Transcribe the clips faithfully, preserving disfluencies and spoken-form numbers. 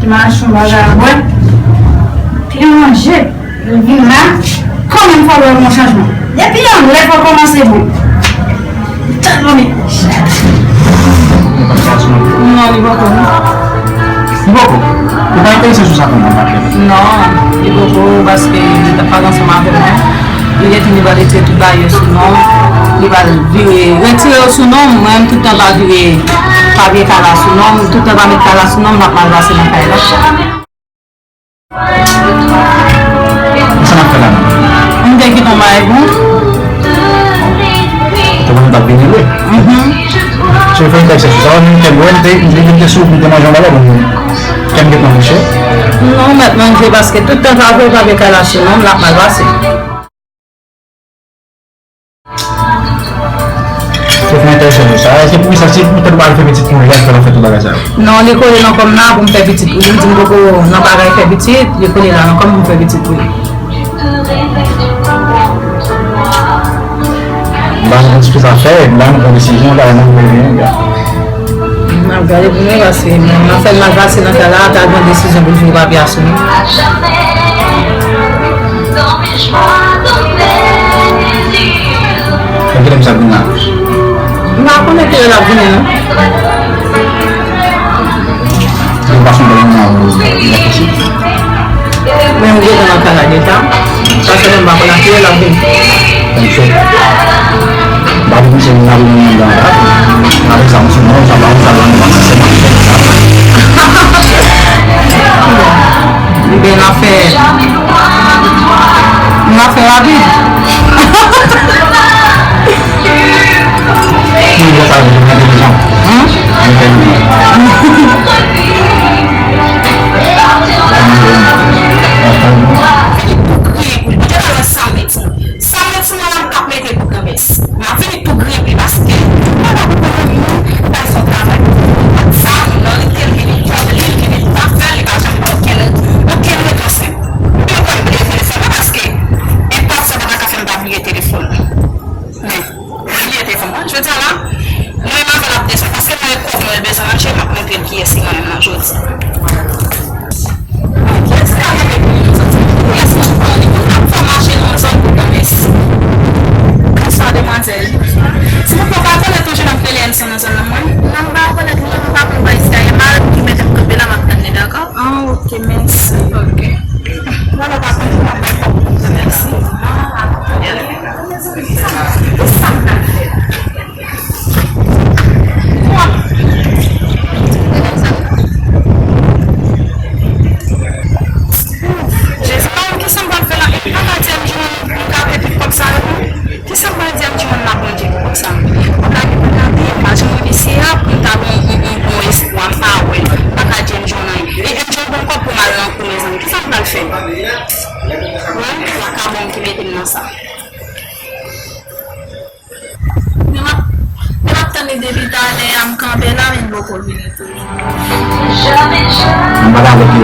Mach yon bagay a bwè. Pye manje. Vin la. Kanmenm fò wè yon chanjman. Depi yon lè fò kòmanse bon. Tan mwen. Non, li poko. Li poko? Ou pa enterese sou sa kòman, pa fè? Non, li poko paske li t ap pale ansanm avè mwen. Li gentan li pral retire tout bagay yo sou non m. Li pral vire, retire yo sou non m. Mwen menm tout tan pa vire papye kay la sou non m. Tout tan pa met kay la sou non m, l ap mal pase nan kay la. Sa n ap fè la menm? M te kite yon bagay pou ou. Te konnen w t ap vini vre? Mhm. Se fè yon tèks sou sa, mwen te, mwen te, mwen te sou, mwen te manje yon bagay, bon, kè m gentan mouche. Non, mèt manje paske tout tan sa, fè w pa vle kay la sou non m, l ap mal pase. Se fè entèvansyon nou sa. Se pou sa, se pou tèt ou pa al fè pitit nou, y ap fè, fè tout bagay sa yo. Non, li kole nan kò m nan pou m fè pitit pou li. Li di m poko nan bagay fè pitit, li kole la nan kò m pou m fè pitit pou li. Ba nou plis afè, la nou pran desizyon, la nou pran desizyon. M ap gade pou mwen, paske m ap fè l mal pase nan kay la, ta pran desizyon pou l vire papye a sou mwen. Nan kilè misye ap vin la? M pa konnen kilè l ap vini, non. Li pa sanble yon moun li pa posib. Men m gentan nan kay la deja. Sa fè m pa konn a kilè l ap vini. Konn fè. M pa di misye vin nan moun nan la. Avèk sa, misye mwen, sa pa, sa pa, sa pa, sa pa. Li bèl afè. M ap fè rapid. Mwen, mwen pa vle mande deja. Hum? Mwen fè li. Sa mèt si mwen la m t ap mete pou granmès. M ap vini tou griyen pou li paske m pa konn moun bay fò travay. Sa, lè li te vini, li vini, li pa fè, li pa janm ba okenn, okenn repons menm. Mwen pa bliye telefòn nan paske enpas sa pa ta ka fè m pa bliye telefòn nan. Men, mwen bliye telefòn nan. Jodi a la, mwen menm avè l ap bezwen, paske mwen wè kòman l bezwen manje, m ap montre l kiyès ki mwen menm nan jodi. Kiyès ki ap rele pou li nan zòn sa? Kiyès ki ap fè mache nan zòn pou granmès? Bonswa, demwazèl. Silvouplè, ou pa rekonèt yon jenòm ki rele Enson nan zòn nan, mwen? Non, m pa rekonèt li, non, m pa konn bò isit a. E madanm ki mete m kanpe la, m ap tann li, dakò? Ah, ok, mèsi. Ok. Bon, ou pa konn, m ap bay kòb pou ou, mèsi. Ah, ok. Sa m pral fè? Jezi, pa wè kisa m pral fè la? E pa ka di a m jwenn m ka pèdi kòb sa yo, non. Kisa m pral di a m jwenn la, Bondye, pou kòb sa? Kòb la gen pou gade, m pa janm reyisi a, pou m ta gen yon, yon, yon bon espwa, m pa wè. M pa ka di a m jwenn anyen. E, e m jwenn bon kòb pou m al nan kou, mezanmi. Kisa m pral fè? Wi, vakabon ki mete m nan sa. Men m ap, men m ap tann li depi talè a, m kanpe la, men li poko vini tou. M pa dakò ke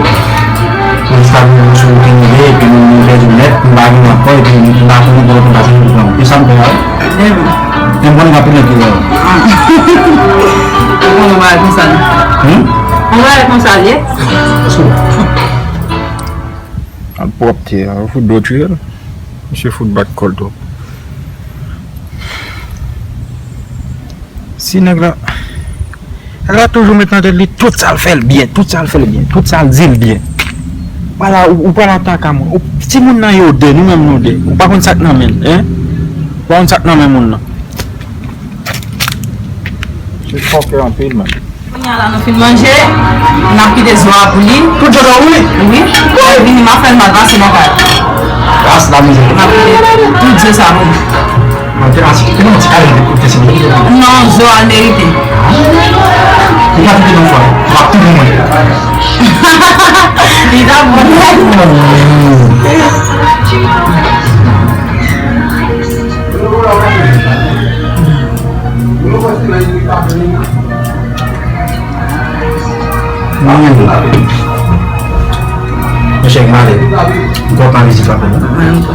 pou jiska prezan sou wout nou ye, epi nou, nou pèdi nèt, nou pa gen ankò, epi nou pa konnen pou nou pase pou pran. E sa m fè a wi. Men bon. Men bon, m ap pran ki wè. Bon, nou pa konsa. Hmm? Ou pa konsa, ye? Sou. Al pwòpte a, ou fout dlo tire l. Misye fout bat kò l twòp. Si nèg la, nèg la toujou met nan tèt li tout sa l fè l byen, tout sa l fè l byen, tout sa l di l byen. Vwala, ou, ou pral ataka mwen. Ou, timoun nan yo de, nou menm nou de. Ou pa konn sa k nan men l, en? Ou pa konn sa k nan men moun nan. Se fòkè anpil, man. Kounye a la nou fin manje, n ap kite zo a bouyi. Tout zo a bouyi? Wi. Lè l vini, m ap fè l mal pase nan kay. Ras la mizè. M ap kite tout zo sa bouyi. Mwen te achte, te nan ti kay, mwen te koute, se mwen ki te. Non, zo a l merite. Ou pa kite nan fwa, m ap touye mwen. Li ta bon. Mwen menm tou. Monchè, m ale. M kontan vizit la pou nou. Mwen menm tou.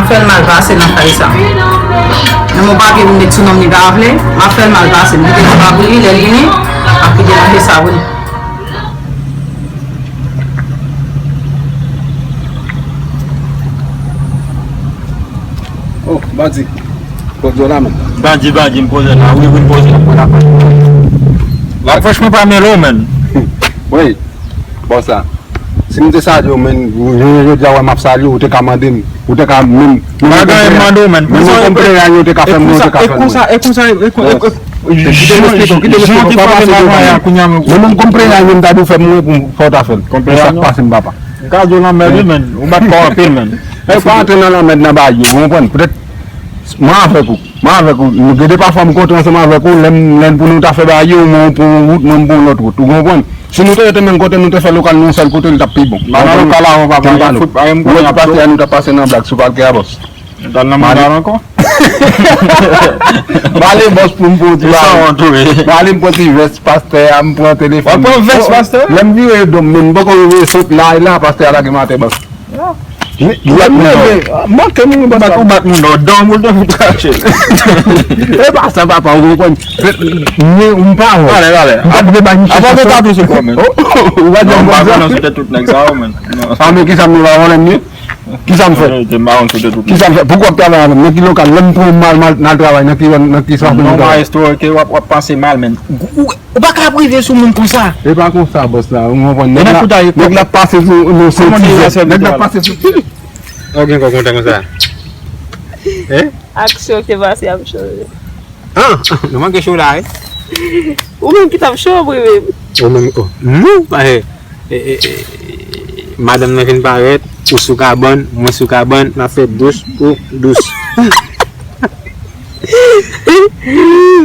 Fè l mal pase nan kay sa. Menm yon papye pou m met sou non m li pa vle, m ap fè l mal pase. M kite l pa pou li, lè l vini, m ap kite l nan kay sa pou li. Oh, bandi. Poze w la, menm. Bandi, bandi, m poze la. Wi, wi, m poze la. Mwen la pa. La, franchman, pa mele w, menm. Wi. Bon, sa. Si m te salye w, menm, jodi a, wè, m ap salye w, ou te ka mande m. Ou te ka menm. Pa gen anyen m mande w, menm. Menm yon konpreyann, ou te ka fè m, ou te ka fè m. E konsa, e konsa, e konsa, e konsa. Kite m esplike w, kite m esplike w, pa pase devan. Menm yon konpreyann, menm ta di w fè m, mwen, pou m fè w ta fè l. Konpreyann. Sa k pase m, papa. M ka di w lanmèd, wi, menm. Ou bat kò w anpil, menm. E pa antre nan lanmèd nan bagay yo, ou konprann? Petèt, mwen avèk ou. Mwen avèk ou. Nou gen de pafwa m kontre ansanm avèk ou, lè m, lè n pou nou ta fè bagay yo, ou mwen ou pran yon wout, mwen m pran yon lòt wout. Ou konprann? Si nou te rete menm kote, nou te fè lokal nou yon sèl kote, li t ap pi bon. Nan lokal la, ou pa pale fout, pa gen m konnen ap pase, nou t ap pase nan blag sou palkè a, bòs. Ou t al nan manda ankò? M ale, bòs, pou m pran ti bagay. M ale, m pran ti vès pastè a, m pran telefòn. W ap pran vès pastè? Lè m vire do m, menm m poko rive sot la, e la pastè a lage m atè, bòs. Li ap leve. Manke moun bat, ou bat moun nan dan moun te fout kache. E pa sa, papa, ou konprann. Men, m pa wè. Pale, pale. M pa dwe bay misye. Apa gen tatouj sou kò, menm? Ou pa di m konsa. Non, m pa konnen sou tèt tout nèg sa yo, menm. Non. A, men kisa m pa konnen, men? Kisa m fè? Te mawon sou tèt tout nèg. Kisa m fè? Poukò w ap travay avè m? Nan ki lokal? Lè m pran mal, mal, nan travay, nan ki, nan ki sa pou m travay? Non, maestro, ke w ap, w ap panse mal, menm. Ou pa ka ap rive sou moun konsa. E pa konsa, bòs la, ou konprann? Nèg la, nèg la pase sou, nou se ti jèn. Nèg la pase sou ti. Ou gen kò kontan konsa. Hein? Aksyon te pase ap chanje. Ah, nou manke cho la, wi. Ou menm ki t ap cho, wi, menm. Ou menm, oh, nou, pa, eh, eh, eh, eh, madanm nan vin parèt, ou sou kabann, mwen sou kabann, n ap fè dous pou dous.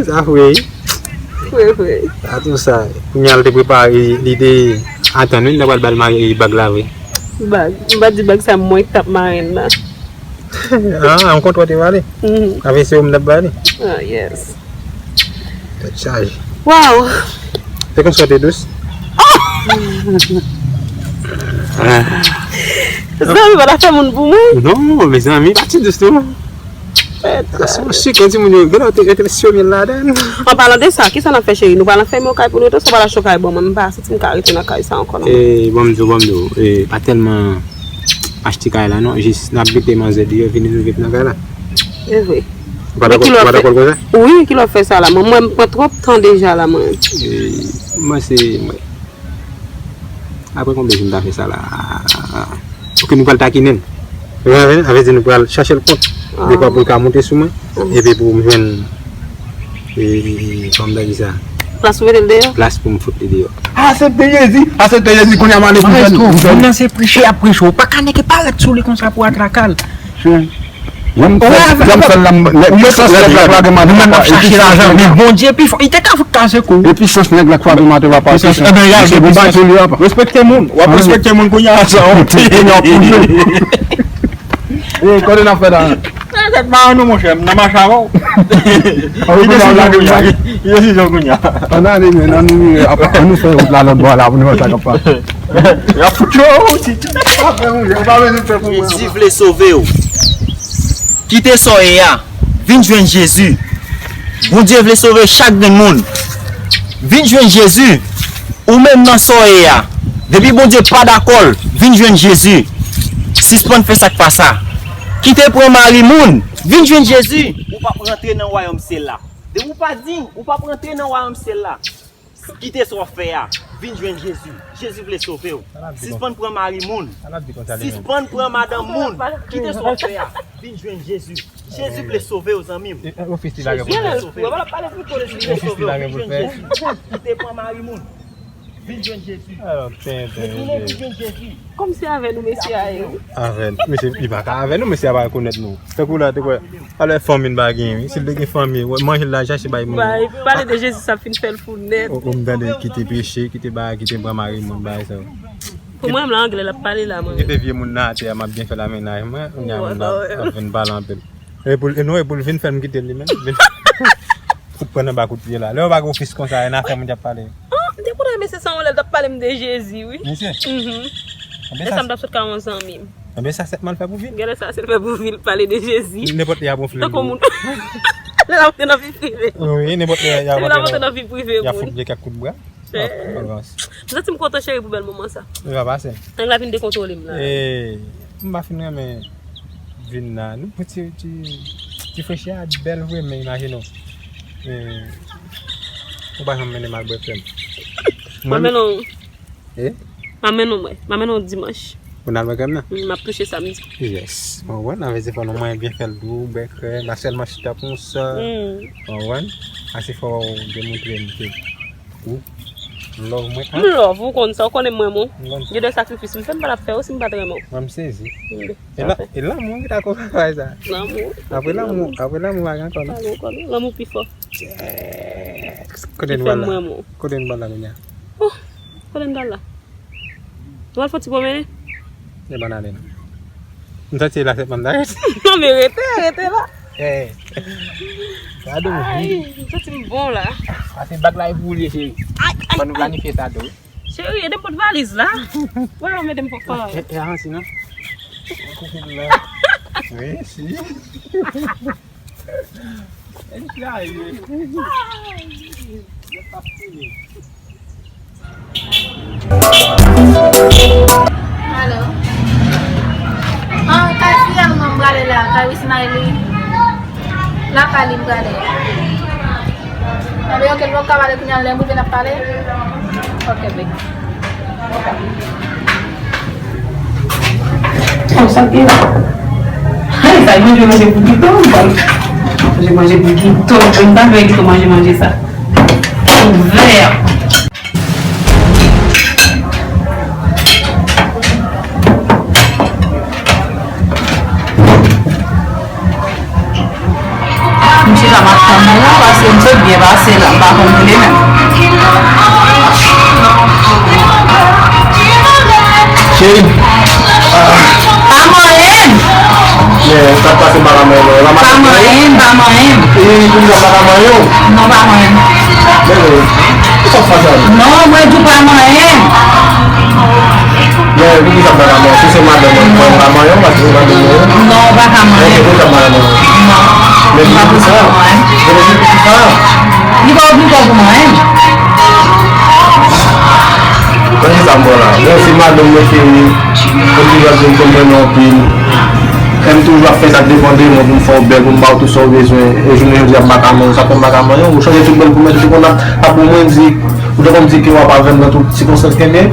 Sa fre, wi. Fre, fre. Sa tou sa. Kounye a l te prepare, li te atann, wi, l ta pral ba l mari bag la, vre. Bag. M pa di bag sa, mwen k t ap marenn nan. Ah, yon kontra w te vale? Mhm. Avè se ou m t ap vale? Ah, yes. Tèt chaje. Wow! Se konsa w te dous? Ah! Zanmi, pa ta fè moun pou mwen? Non, mezanmi, pa ti dous non. Sa se yon sik, yon timoun yo, gen lè yo te, yo te syomi l ladan. An palan de sa, kisa n ap fè, cheri? Nou pral anfèmen yon kay pou nou tou, sa pral achte yon kay ban mwen, m pa santi m ka rete nan kay sa ankò non. E, ban m di w, ban m di w, e, pa tèlman achte kay la non, jis n ap mete manzè deyò, vini nou viv nan kay la. E vre. Ou pa dakò, ou pa dakò l konsa? Wi, kilè w fè sa la? Mwen, mwen pran twòp tan deja la, mwen. E, mwen se, mwen. Apre konbyen jou m ta fè sa la? Ok, nou pral takinen l. Ou konprann? Sa vle di nou pral chache l kont. Ah. Dekwa pou l ka monte sou mwen. Mhm. Epi pou m jwenn, e, kòman m ta di sa? Plas pou mete l deyò? Plas pou m fout li deyò. Asepte Jezi! Asepte Jezi! Kounye a m ale pou jwenn. Maestro, moun nan se preche y ap preche. Ou pa ka nèk parèt sou li konsa pou atraka l. Jan m fè l la, m, nèg, episans nèg la k lage madanm papa, episans nèg la. Men Bondye pi fò. Li te ka fout kase kou. Episans nèg la k frape madanm papa, episans. Ebyen, y al gen episans. Respekte moun. W ap respekte moun kounye a, sa w te gen yon kounye. E, kote n ap fè la? Nan tèt pa nou, monchè, m nan mache avè w. Ki desizyon kounye a? Ki desizyon kounye a? Ann ale, men, ann nou fè wout la lòt bò la pou nou wè sa k ap pase. Y ap fout yo, ti, ti, ti, pa fè moun, yo pa bezwen fè pou mwen. Jezi vle sove w. Kite sa w ye a. Vin jwenn Jezi. Bondye vle sove chak grenn moun. Vin jwenn Jezi. Ou menm nan sa w ye a. Depi Bondye pa dakò l, vin jwenn Jezi. Sispann fè sa k pa sa. Kite pran mari moun. Vin jwenn Jezi. Ou p ap rantre nan wayòm syèl la. Depi w pa diy, ou p ap rantre nan wayòm syèl la. Kite sa w ap fè a. Vin jwenn Jezi. Jezi vle sove w. Sispann pran mari moun. Sispann pran madanm moun. Kite sa w ap fè a. Vin jwenn Jezi. Jezi vle sove w, zanmi m. Jezi vle sove w. Jezi vle sove w. Vin jwenn Jezi. Kite pran mari moun. Vin jwenn Jezi. Vin jwenn Jezi. Kòm se avè nou mesye a ye wi. Avè n, mesye, li pa ka avè nou, mesye a pa rekonèt nou. Tankou la, te kwè, alè fanmi n pa gen, wi. Si l te gen fanmi, wè, manje l la chache bay moun. Bay, pale de Jezi, sa fin fè l fou nèt. O, o, m tande kite peche, kite bagay, kite pran mari moun, bagay sa yo. Pou mwen, m la anglè l ap pale la, mwen. Kite vye moun nan atè a, m ap byen fè la mennaj mwen, kounye a moun nan ap vin pale anpil. E pou l, e non, e pou l vin fè m kite l li menm. Vin fout pran nan ba kout pye la. Lè yo pa gen ofis konsa, e nan afè moun y ap pale. Ah, m te kontan mesye sa, lè l t ap pale m de Jezi, wi. Mesye? Mhm. E sa m t ap sot ka yon zanmi m. Ebyen, sa sèt mal fè pou vi l. Genlè sa sèt fè pou vi l pale de Jezi. Nenpòt lè y ap wonfle l. Tankou moun. Lè l ap antre nan vi prive. Wi, nenpòt lè y ap antre nan vi prive moun. Y ap fout li kèk kout bra. M santi m kontan cheri pou bèl moman sa. Li va pase. Nèg la vin dekontwole m la. M pa fin renmen vin la. Nou pran ti, ti, ti fresh air a bèl vre, men imajine w. Ou pa janm mennen m al bwè krèm. Mwen menm. Eh? M ap mennen w, mwen. M ap mennen w dimanch. Pou n al bwè krèm nan? Mm, m ap touche samdi. Yes. Ou konprann? Sa vle di fò nou mwen byen fè l dou, bwè krèm, pa sèlman chita konsa. Mm. Ou konprann? Ase fò w demontre m ke ou love mwen, an? M love, ou konn sa, ou konnen m renmen w. M konn sa. Gen de sakrifis m fè, m pa t ap fè yo si m pa t renmen w. Mwen, m sezi. Mm. E la, e lanmou ki ta konprann bagay sa. Lanmou. Apre lanmou, apre lanmou pa gen ankò, non? Pa gen ankò, non. Lanmou pi fò. Yes. Kote nou pral la? Kote nou pral la, Minya? Oh, kote n pral la? Nou pral fè yon ti pwomennen? E bann ale non. M santi la tèt mwen ta rete. Non, men rete, rete la. Eh. Gade w. Ay, m santi m bon la. Pase bag la e pou ou l ye, cheri. Ay, ay, fò nou planifye sa tou. Cheri, ede m pot valiz la. Wè, ou mete m fò fò. E, e, avanse non. Koukou la. Wi, si. Alo. An, kay Fiel mwen m prale la, kay Wismaëlie. Lakay li m prale. Anben, ok, nou ka pale kounye a, lè m rive n ap pale. Ok, babe. Oh, sa gen la. Hey, sa manje, manje pou pito, m pral manje, manje pou pito. M pa vle pito manje, manje sa. Ouvè. Misye la m ap tann ou, paske m sot byen pase la, m pa konn kote menm. Cheri. Pa manyen m. Men, sa k pase m pa ka manyen non. Pa manyen m, pa manyen m. E, pou m pa ka manyen w? Non, pa manyen m. Men, men, sa k pase a? Non, mwen di w pa manyen m. Men, poukisa m pa ka manyen w? Si se madanm mwen, mwen pa manyen w, paske se madanm mwen. Non, ou pa ka manyen m. Ok, poukisa m pa ka manyen w? Non. Men poukisa? Men poukisa? Li pa oblije pou manyen m. Mwen se sa m bon la. Mwen se madanm mwen cheri. Mwen toujou ap di m konn renmen anpil. Kè m toujou ap fè sa k depann de mwen pou m fè w bèl, pou m ba w tout sa w bezwen. E jounen jodi a m pa ka manyen w, sa fè m pa ka manyen w. Ou chanje tout bèl pwomès ou te konn ap, ap pou mwen di, ou te konn di ke w ap avè m nan tout sikonstans kenbe.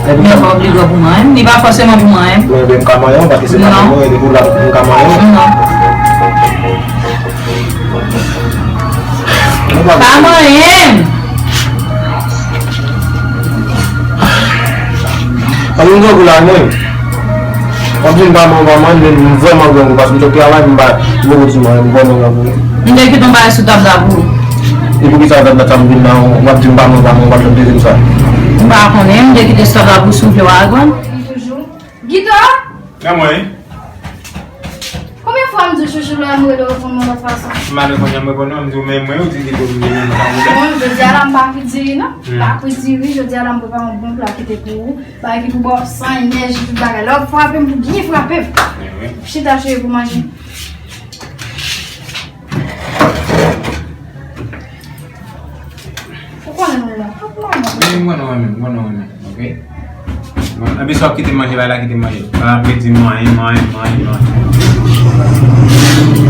Li pa oblije pou manyen m, li pa fòseman pou manyen m. Mwen, mwen ka manyen w, paske se pa mwen, e depi w la m ka manyen w. Non. Pa manyen m! Ann, m grangou la, mwen. W ap di m pa manyen w, pa manyen m, men m vrèman grangou, paske m sot travay, m pa, m poko di manyen, m vrèman grangou. M te kite yon bagay sou tab la pou ou. E poukisa w tab la, sa m vin la, w ap di m pa manyen w, pa manyen w, w ap tann dezyèm sa? M pa konnen, m te kite sou tab la pou ou, si w vle w a grann. Toujou. Guido! Nan mwen. Konbyen fwa m di w chouchou lè m rele w reponn mwen lòt fason? M pa reponn, m reponn non, m di w men mwen, ou di Guido m di men mwen pa mwen. Bon, jodi a la m pa kwi diri non. M pa kwi diri, jodi a la m prepare yon bon pla kite pou ou. Bagay ki pou ba w san enèji, tout bagay. Lè w ap frape m, pou byen frape m. Chita cheri pou manje. Ou konnen nou la. Wi, m konnen w renmen, m konnen w renmen, ok? Bon, epi sa w ap kite m manje, bay la kite m manje. Pa ap di m manyen, manyen, manyen, manyen.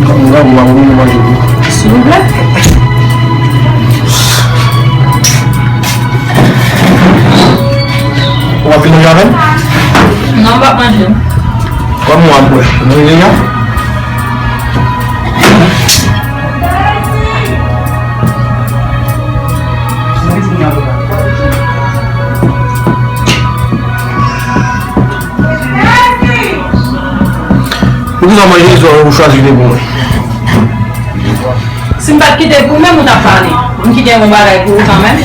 Kòm ou la, ou pa konn manje tou. Silvouplè. Ou ap vin manje avè m? Non, m p ap manje. Kòman w ap bwè? Ou manje deja? Poukisa w manje sa ou chwazi kite pou mwen? Si m pa t kite pou mwen, ou t ap pale. M kite yon bagay pou ou kanmenm.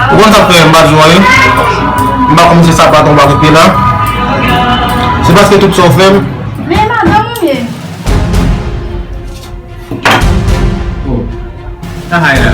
Ou konn sa k fè m pa di w anyen? M pa konn si se sapat anba kout pye la. Se paske tout sa w fè m. Men madanm ou ye? Oh. Sa hay la.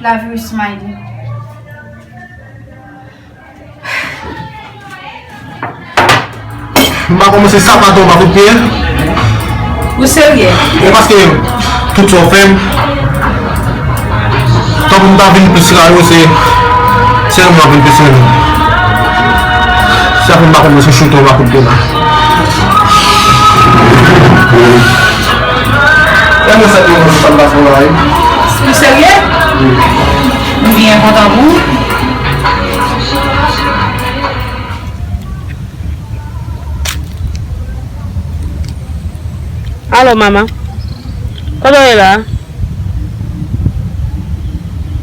Love you, Smiley. M pa kòmanse sapato, m pa kout pye. Ou serye? E paske tout sa w fè m, tankou m ta vin plis rayi w, se sèlman vin plis renmen. Sa fè m pa kòmanse choute w, m pa kout pye la. Lè mwen sèt mwen, mwen pa fè w rayi. Ou serye? Wi. M byen kontan pou ou. Alo, manman. Kote w ye la?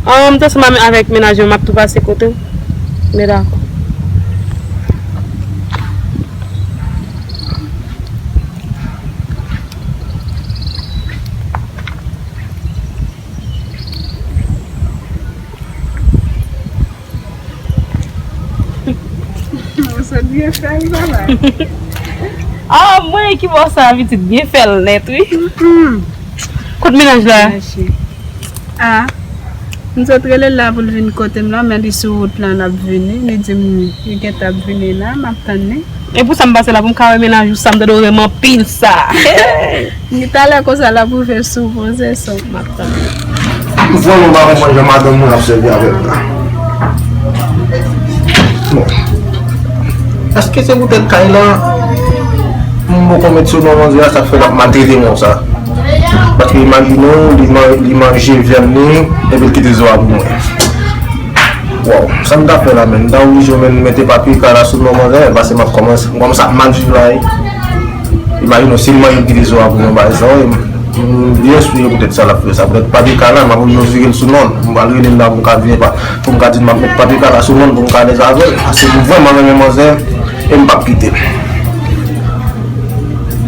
An, m te ansanm avèk mennaj mwen, m ap tou pase kote w. Men dakò. Ou sot byen fè l, papa. Ah, mwen ki bò sa, pitit, byen fè l nèt, wi. Mm-mm. Kot mennaj la? Mèsi. Ah, m sot rele l la pou l vin kote m la, men li sou wout la, l ap vini. Li di m li gentan ap vini la, m ap tann li. E pou sa m pase la, pou m ka wè mennaj ou sa, m tande w renmen anpil sa. Ni talè konsa l ap ouvè sou pwozesyon. M ap tann. M vrèman pa konprann jan madanm mwen ap sèvi avè m la. Bon. Èske se poutèt kay la m poko met sou non manzè a, sa k fè l ap maltrete mwen konsa? Paske imajine w, li man-, li manje vyann li, epi l kite zo a pou mwen. Waw, sa m ta fè la, menn? M ta oblije, menn, mete papye kay la sou non manzè, paske m ap kòmanse, m kòmanse ap mal viv la, wi. Imajine w, si l manje, m kite zo a pou mwen, bay sa, wi. M byen si se poutèt sa l ap fè sa. Poutèt papye kay la, m ap oblije vire l sou non l. M pral rele l la pou m ka vire pa, pou m ka di l m ap met papye kay la sou non l pou m ka alèz avè l. Paske m vrèman renmen manzè e m p ap kite l.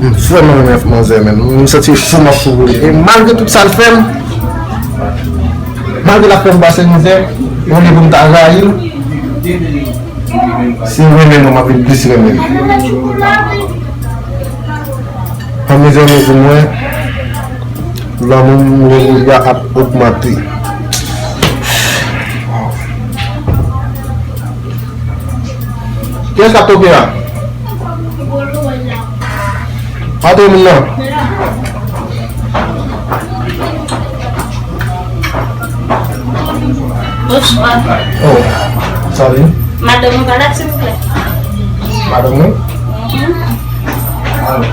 M vrèman renmen manzè, menn. M santi fou m ap fou pou li. E malgre tout sa l fè m, malgre l ap fè m pase mizè, olye pou m ta rayi l, si l renmen mwen, m ap vin plis renmen l. An mezanmi, pou mwen, lanmou m pou li a ap ogmante. Kiyès k ap toke a? Antre moun nan. Bonswa. Oh, salut. Madanm ou pa la, silvouplè? Madanm mwen? Mhm. Alo.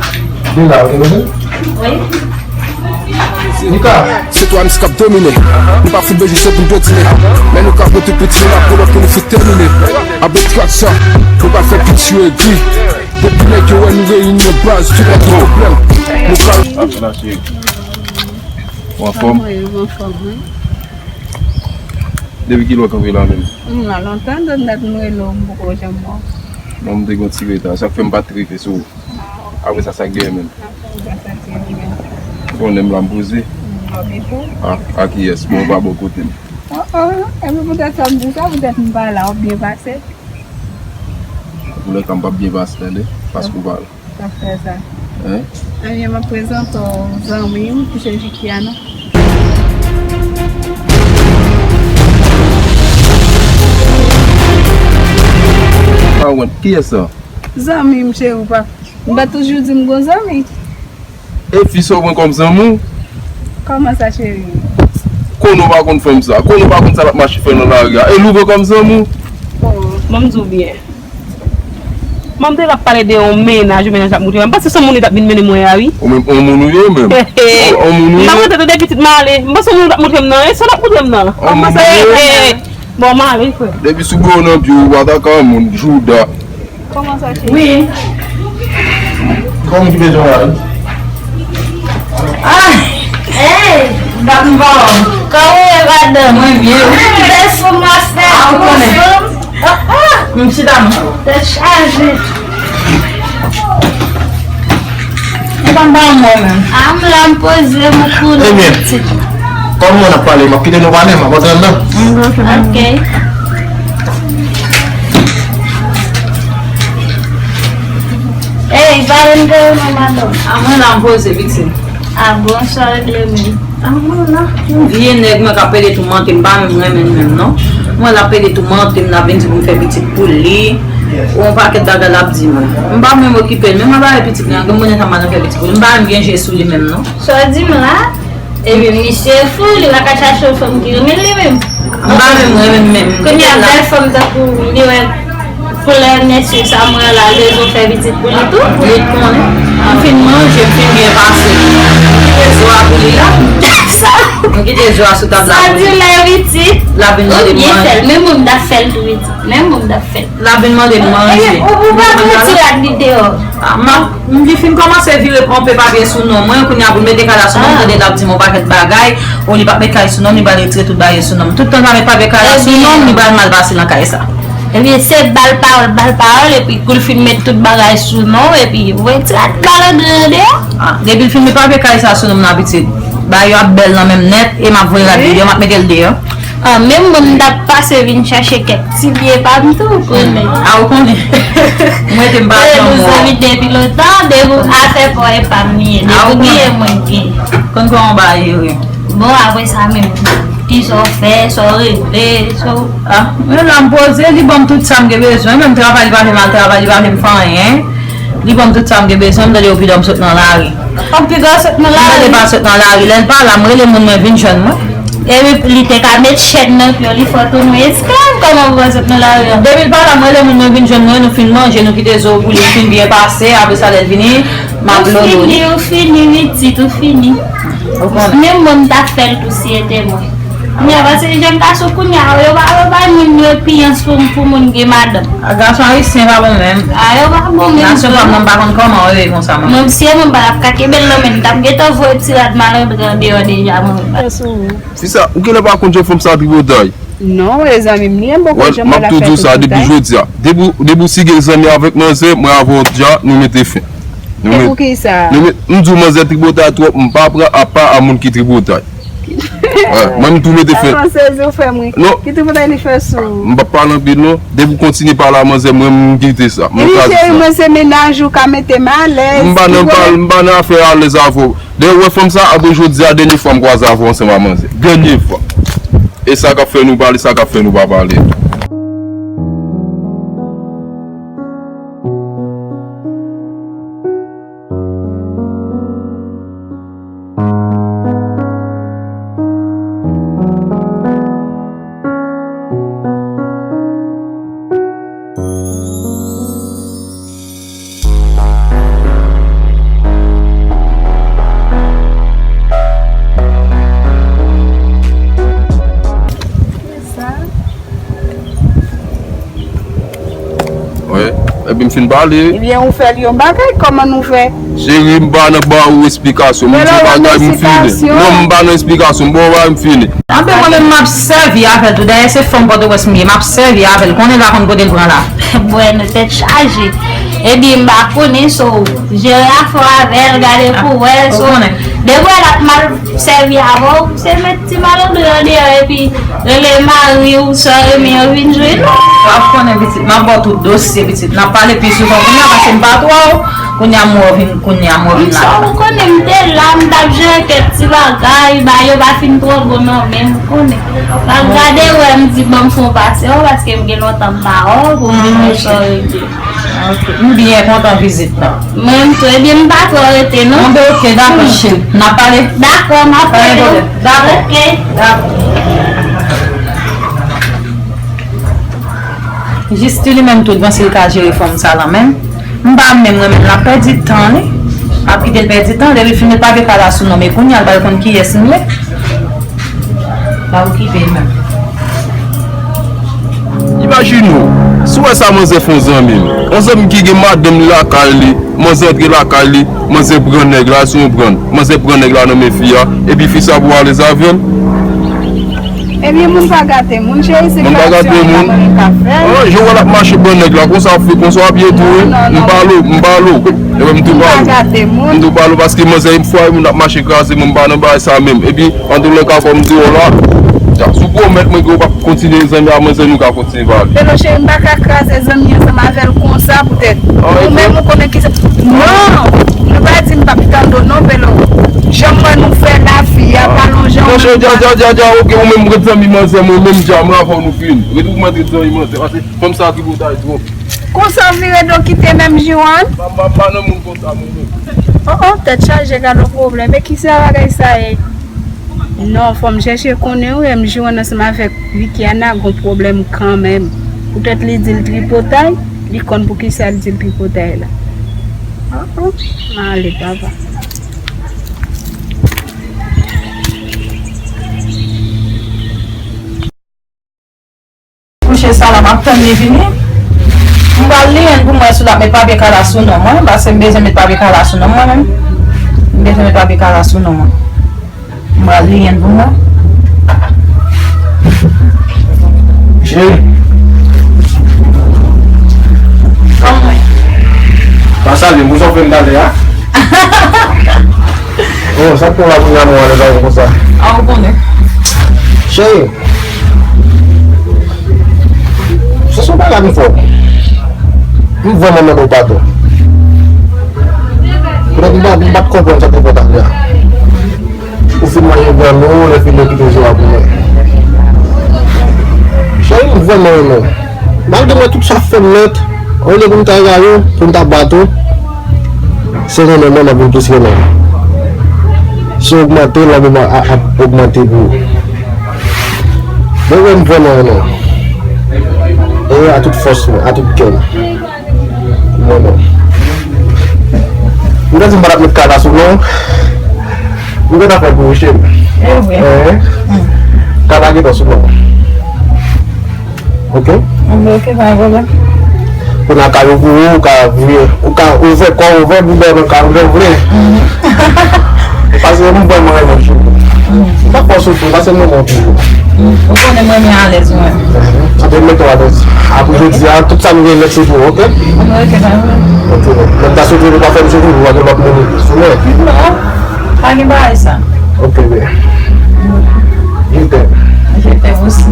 Li la, ou te bezwen? Wi. Nika. Se twa misye k ap domine. Nou pa fout bezwen se pou n domine. Men nou ka pote piti la pou lòt pou nou fout tèmine. Abetrad sa, nou pa fè piti yo egri. Depi nèg yo wè nou reyini baz, tout lòt pwoblèm. Nou ka. Ou anfòm? Wi, m anfòm, wi. Depi kilè w kanpe la menm? M la lontan, donn dat m rele w, m poko janm wè w. Non, m te gen yon ti reta, sa k fè m pa t rive sou ou. Apre sa, sa k genyen menm? Apre sa, sa k genyen? Konnen m la m poze. M pa byen pou. A, a kiyès? Bon, w pa bò kote m. Oh, oh, epi poutèt sa m di sa, poutèt m pa la, w ap byen pase. Antoulèka, m p ap byen pase, tande, paske w pa la. Sa fè sa. Hein? Ebyen, m ap prezante w zanmi m, ki se Vikiana. Awen, kiyès sa? Zanmi m, cheri, w pa, m pa toujou di m gon zanmi? E fi sa w pran kòm zanmi w? Kòman sa, cheri? Konnen w pa konn fanm sa. Konnen w pa konn sa l ap mache fè nan lari a. E li w pran kòm zanmi w? Oh. Ban m di w byen. Manm te la ap pale de yon mennaj, yon mennaj l ap moutre mwen. M panse se yon moun li t ap vin mennen mwen a, wi. Ou menm, yon moun ou ye, ou menm? He, he. Yon, yon moun ou ye? M pa konn tande depi pitit m ale. M panse yon moun l ap moutre m nan. E sa l ap moutre m nan? Kòman sa ye? He. Bon, m ale, frè. Depi sou bò nan pye w, w atake yon moun, jouda. Kòman sa, cheri? Wi. Kòman ki bezwen la, wi? Ah! Hey! Bat m ba w. Kòman w ye, madanm? Mwen byen, wi. Bèl fanm, mastè. Ah, ou konnen. Menm chita non. Tèt chaje. E pa m pa yon mò menm. A, m la m poze m koule. Ebyen, kòm nou ap pale, m ap kite nou pale, m ap antre anndan. Ok. Ey, pale m de ou non, madanm. A, mwen la m poze, pitit. A, bonswa, regle men. A, mwen la. Yon vye nèg mwen k ap pede toumante m, m pa menm renmen l menm non. Mwen l ap pede toumante m, l ap vin di pou m fè pitit pou li. Yon pakèt bagay l ap di mwen. M pa menm okipe l, menm mwen pa wè pitit li an, gen mwen sa m pa nan fè pitit pou li. M pa menm gen je sou li menm non. Sa w di m la? Ebyen, misye fou, li pa ka chache yon fanm ki renmen li menm. M pa menm renmen l menm. Kounye a, bèl fanm tankou li wè. Pou lè mesye sa mwen la, Jezo fè pitit pou li tou. Li t konnen. M fin manje, m fin byen pase. M kite zo a pou li la. Sa. M kite zo a sou tab la pou li. Sa di lè pitit. L ap vin mande m manje. Ou byen fè l. Menm mwen m t ap fè l tou pitit. Menm mwen m t ap fè l. L ap vin mande m manje. Ebyen, ou, ou pa pran ti rad li deyò. A, m ap, m li fin kòmanse vire ponpe papye sou non mwen, kounye a pou l mete kay la sou non m, tande l ap di m yon pakèt bagay. O, li p ap met kay sou non m, li pral retire tout bagay sou non m. Tout tan l pa met papye kay la sou non m, li pral mal pase nan kay sa. Ebyen, se bal pawòl, bal pawòl, epi kou l fin met tout bagay sou non w, epi ou wè ti rad kalandriye deyò. A, depi l fin met papye kay sa sou non m nan pitit, bagay yo ap bèl nan men m nèt, e m ap voye rad li deyò, m ap mete l deyò. A, menm mwen m t ap pase vin chache kèk ti byen pa m tou, ou konnen. A, ou konnen. Mwen te m pa janm wè w. Zanmi depi lontan, depi afè pa w e pa m li ye. Depi w genyen mwen gen. Konn kòman w ba ye wi. Bon, apre sa menm, kisa w fè, sa w regle, sa w. A, mwen la m poze, li ban m tout sa m gen bezwen, menm travay li pa fè m al travay, li pa fè m fè anyen. Li ban m tout sa m gen bezwen, m tande yo pidan m sot nan lari. An pidan sot nan lari. M tande pa sot nan lari. Lè l pa la, m rele moun mwen vin jwenn mwen. Epi li te ka met chèn nan pye w, li fè w tounen esklav, kòman pou w sot nan lari an? Depi l pa la, m rele moun mwen vin jwenn mwen, nou fin manje, nou kite zo pou li fin byen pase, apre sa lè l vini, m ap lolo li. Ou fini, ou fini, pitit, ou fini. Ou konnen. Menm mwen m t ap fè l tou si e te mwen. Kounye a, paske jèn gason kounye a, yo pa, yo pa jwenn repiyans pou, pou moun gen madanm. A, gason ayisyen pa bon menm. A, yo pa bon menm. Nasyon pa m nan, m pa konn kòman yo ye konsa, manman. Mwen, si e mwen, m pa t ap ka kenbe l nan men m, m t ap gentan voye ti rad malandren an deyò deja, mwen menm. Fi sa, ou genlè pa konn jan fanm sa tripotay. Non, e zanmi m li ye, m poko janm wè l ap fè tripotay. M ap tou di w sa depi jodi a. Depi, depi w si gen zanmi avèk manzè, mwen avè w deja, nou mete fen. E poukisa? Nou met, m di w manzè tripotay twòp, m pa pran apa a moun ki tripotay. Wè, mwen m tou mete fen. Sa fè sezi w fè m ri. Non. Ki tripotay li fè sou ou? M p ap pale anpil non. Depi w kontinye pale a manzè, mwen m kite sa. Mwen kraze sa. Wi, cheri, mwen se mennaj ou ka mete m alèz. M pa nan pale, m pa nan afè alèz avè w. Dayè, ou wè fanm sa, apre jodi a, dènye fwa m kwaze avè w ansanm a manzè. Dènye fwa. E sa k ap fè nou pale, sa k ap fè nou pa pale. M fin pale. Ebyen, ou fè l yon bagay, kòman nou fè? Cheri, m pa nan ba ou esplikasyon. M di bagay, m fini. Non, m pa nan esplikasyon, m ba ou bagay, m fini. Anben, mwen menm, m ap sèvi avè l tou. Dayè, se fanm Pòtoprens m ye, m ap sèvi avè l. Konnen l pa konn kote l pran la. Bwè, nou tèt chaje. Ebyen, m pa konnen, so, jere afè w avè l, gade pou wè, so, depi w wè l ap mal sèvi avè w, se met ti malandren an deyò epi rele mari w, sè w renmen yo vin jwenn ou. W ap konnen pitit, m ap ba w tout dosye pitit. N ap pale pi souvan kounye a paske m pa t wè w. Kounye a m wè w vin, kounye a m wè w vin la. Ou konnen m te la, m t ap jere kèk ti bagay, bagay yo pa fin twò bon non, men m konnen. M ap gade wè, m di ban m fè yon pase w paske m gen lontan m pa wè w pou m vin wè sa w regle. Ok, m byen kontan vizit la. Mwen menm tou, ebyen m pa twò rete non. Anben, ok, dakò, cheri. N ap pale? Dakò, m ap rele w. Dakò. Ok. Dakò. Jis li menm tou, l panse l ka jere fanm sa lan menm. M pa menm renmen l ap pèdi tan li. M ap kite l pèdi tan, depi l fin met papye kala sou non m, e kounye a l pral konn kiyès m ye. Pa okipe l menm. Imajine w, si w wè sa manzè fè yon zanmi m. Yon zanmi ki gen madanm li lakay li, manzè antre lakay li, manzè pran nèg la, se yon prank. Manzè pran nèg la nan men fi a, epi fi sa pou alèz avè l. Ebyen, moun pa gate moun, cheri, se gratyon li ka fè. An, jan w wè l ap mache pran nèg la, konsa w ap fè, konsa w ap ye tou, wi. M pale w, m pale w. Ebyen, m tou pale w. M tou pale w paske manzè, yon fwa moun ap mache kraze, mwen m pa nan bagay sa menm. Epi, antoulèka, kòm m di w la, si w pwomèt mwen ke w p ap kontinye zanmi a manzè, nou ka kontinye pale. Pelo cheri, m pa ka kraze zanmi ansanm avè l konsa poutèt. Ou menm, ou konnen kisa. Non! Nou pa di m p ap tande w non, Pelo. Jan m wè nou fè la, fi a pa lonje w menm. Dja, dja, dja, dja, ok, ou menm ret zanmi manzè, mwen menm dja, mwen avè w nou fini. Ret ou mwen ret zanmi manzè, paske fanm sa ki boutay twòp. Konsa w vire do kite menm Jiwann? M pa, m pa, m pa nan moun konsa, mwen menm. Oh, oh, tèt chaje, gade yon pwoblèm. E kisa bagay sa ye? Non, fò m chèche konnen wi, m jwenn ansanm avèk Vikiana gon pwoblèm kanmenm. Poutèt li di l tripotay, li konn poukisa l di l tripotay la. Ah, ah, m ale, papa. Kouche sa la, m ap tann li vini. M pral li yenn pou m wè si l ap met papye kala sou non mwen, paske m bezwen met papye kala sou non mwen menm. M bezwen met papye kala sou non mwen. M pral li yenn pou m wè. Cheri. Kòman? Pa salye m, pou sa w fè m talè a? Oh, sa k pran la kounye a, mwen, lè sa yo konsa. A, ou konnen. Cheri. Se son bagay m fè w. M vrèman mande w padon. Poutèt m pa, m pa t konprann sa te fèt avè a. Ou fin manje vyann ou, lè fini ou kite zo a pou mwen. Cheri, m vrèman renmen w. Malgre mwen tout sa fè m nèt, olye pou m ta rayi w, pou m ta bat ou, se renmen mwen m ap vin plis renmen w. Se ogmante, lanmou mwen a, ap ogmante pou ou. Mwen menm vrèman renmen w. E a tout fòs mwen, a tout kè m. Mwen menm. M ta di m pa t ap met kala sou non. M gentan fè pou ou, cheri. E vre. Kala gentan sou non. Ok? Anben, ok, pa gen pwoblèm. Kounye a kay ou pou ou, ou ka vire, ou ka ouvè kò w, ouvè boudè w nan kay ou lè w vle. Paske m vrèman renmen w, cheri. M pa fè w soufri, paske m renmen w toujou. Ou konnen mwen renmen alèz mwen. Anben, mete w alèz. Apre jodi a, tout sa nou gen nèt se pou ou, ok? Anben, ok, pa gen pwoblèm. Ok, men m ta swete nou pa fè m soufri, pou pa gen lòt moun sou mwen. Non, pa gen bagay sa. Ok, men. Je t'aime. Je t'aime aussi.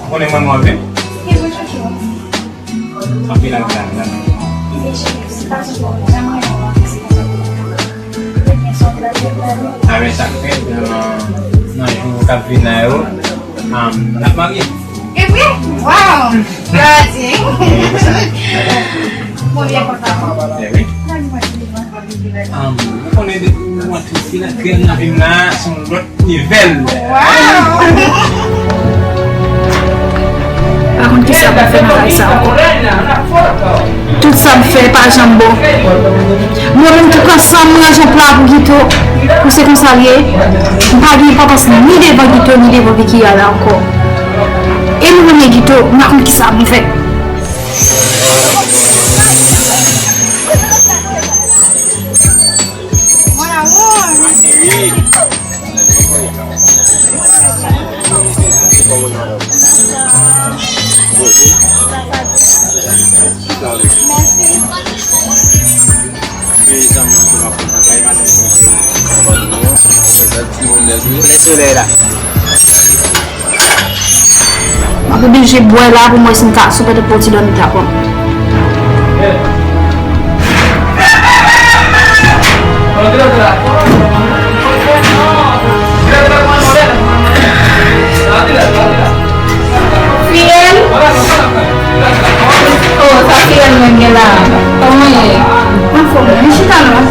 Ou konnen mwen, mwen anpil. Anpil, anpil, anpil, anpil. A, men sa k fèt, nan, nan jou k ap vin la yo, um, n ap marye. E vre? Wow! Gade! Mwen byen kontan. E wi. Um, ou konnen depi ou antre isit la, grenn nan vin la, se yon lòt nivel. Wow! Pa konn kisa pou m fè nan kay sa ankò. Tout sa m fè pa janm bon. Mwen menm tou kansan m ranje yon pla pou Guito. Pou se konsa l ye. M pa gen patans ni devan Guito, ni devan Vicky a la ankò. E Mwen renmen Guito, m pa konn kisa pou m fè. Solèy la. M ap oblije bwè la pou m wè si m ka, si w pa te pran ti dòmi ta pran. Fiyèl? Oh, sa fiyèl mwen gen la. Kòman ye? Anfòm, men chita non.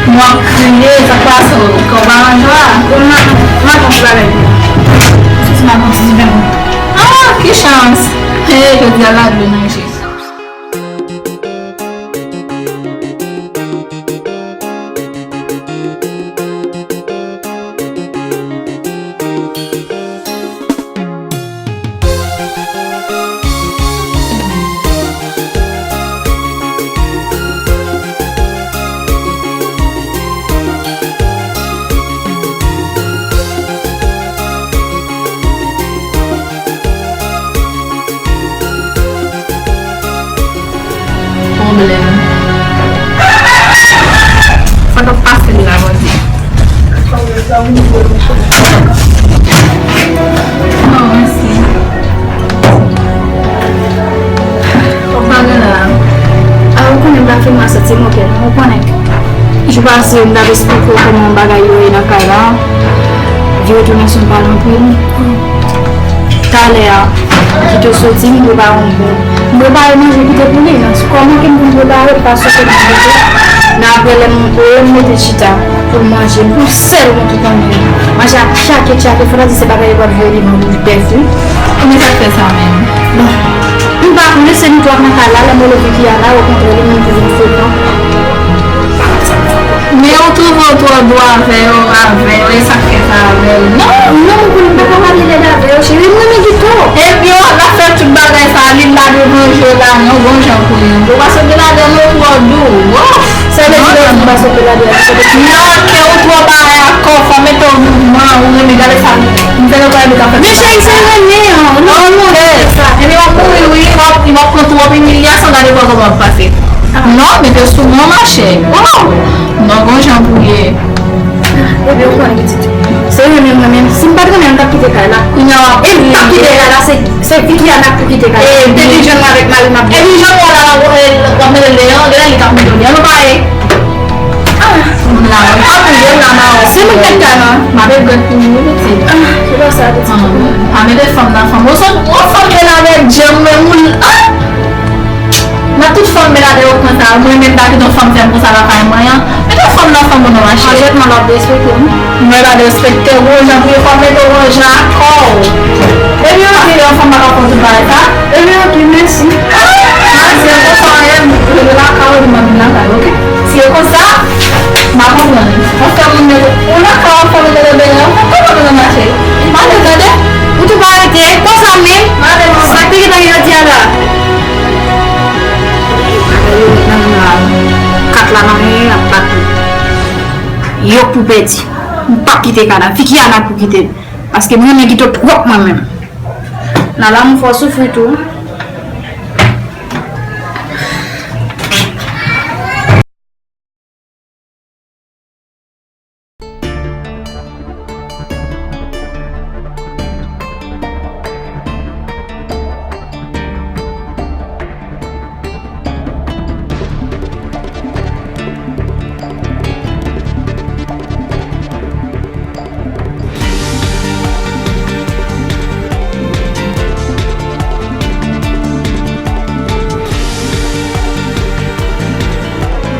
Mwen ap kriye, sa k pase w? Kò w pa nan jwa? Bon, m a, m a gon ti bagay pou ou. Soti m a gon ti diven. Ah, ki chans! He, jodi a la dlo nan je. Pwoblèm. Sa k ap pase m la, Bondye? Non, mèsi. Ou pa gen la. A, ou konnen m pa fin mal santi m, oke, non, ou konnen. Jou pase, m t ap esplike w kòman bagay yo ye nan kay la. Vire tounen sou m, pale anpil. Talè a, Guito soti, m prepare yon bon. M prepare manje kite pou li. Nan kòman ke m konn prepare, pa sou ke m mete. Men apre lè m, lè m mete chita pou l manje, m pou sèl mwen tout manje. Manje a tchake, tchake, fò ta di se bagay yo p ap voye li nan bouch bèf, wi. Kòman sa k fè sa menm? Bon. M pa konnen, se nou twa k nan kay la, lè m rele Vicky a la, okontrè, li menm ki vin frekan. Men ou twouve w twò dou avè yo, avè yo, e sa k fè sa avè yo. Non, non, m konnen m pa ka pale lèd avè yo, cheri, m renmen Guito. Ebyen, w ap fè tout bagay sa, li la devanje la, non, bon jan pou li. Ou pa sot de ladan l, ou twò dou. Wo! Sa vle di lè w di m pa sot de ladan l, se te... Non, kè ou twò parèy ak kò w, fò mete w mouvman, ou renmen gade sa. M fè nan pale de ka fè. Men cheri, se renmen an, non, non, se sa. Ebyen, w ap mouri, wi, w ap, w ap pran twòp imilyasyon, gade kò kòman w ap pase. Non, mete sou mwen, machè. Waw! Non, gon jan pou ye. Ebyen, ou konnen pitit. Se renmen, mwen menm. Si m pa t renmen, m t ap kite kay la. Kounye a w ap... E m p ap kite kay la, se, se Vicky a n ap pou kite kay la. Epi, epi jan nou avèk mari m ap... Epi jan nou la, w ap mete Leon, genlè li k ap mete Leon, nou pa ye. Ah, m la, m pa touye m la, ma. Se mwen k mete kay la. M ap regrèt pou ou, pitit. Ah, se pa sa, pitit. Ah, pa mete fanm nan fanm. Ou sot, ou fanm vin avèk djèm, men ou, ah! Nan tout fanm menadè yo pran sa, mwen menm ta kite yon fanm fè m konsa lakay mwen an. Mete yon fanm nan fanm ou non, machè. Anjètman, l ap derespekte m. Mwen pa derespekte w, jan pou yo fè mete w jan ak kò w. Ebyen, oke, yon fanm pa ka fè tout bagay sa. Ebyen, oke, mèsi. Ah, si e konsa, anyen, rele lakay ou, di mwen vin lakay ou, oke? Si e konsa, m a konprann. Yon fanm mete w lakay ou, yon fanm mete w deyò, ou konprann mwen mache. Mande, tande? Ou tou pa rete, konsa menm? Sa k te gentan jodi a la? Bagay yo ret nan men la. Kat la nan men, ap bat li. Yo k pou pèdi. M p ap kite kay la. Vicky a n ap pou kite. Paske m renmen Guito twòp mwen menm. Nan lanmou fò w soufri tou.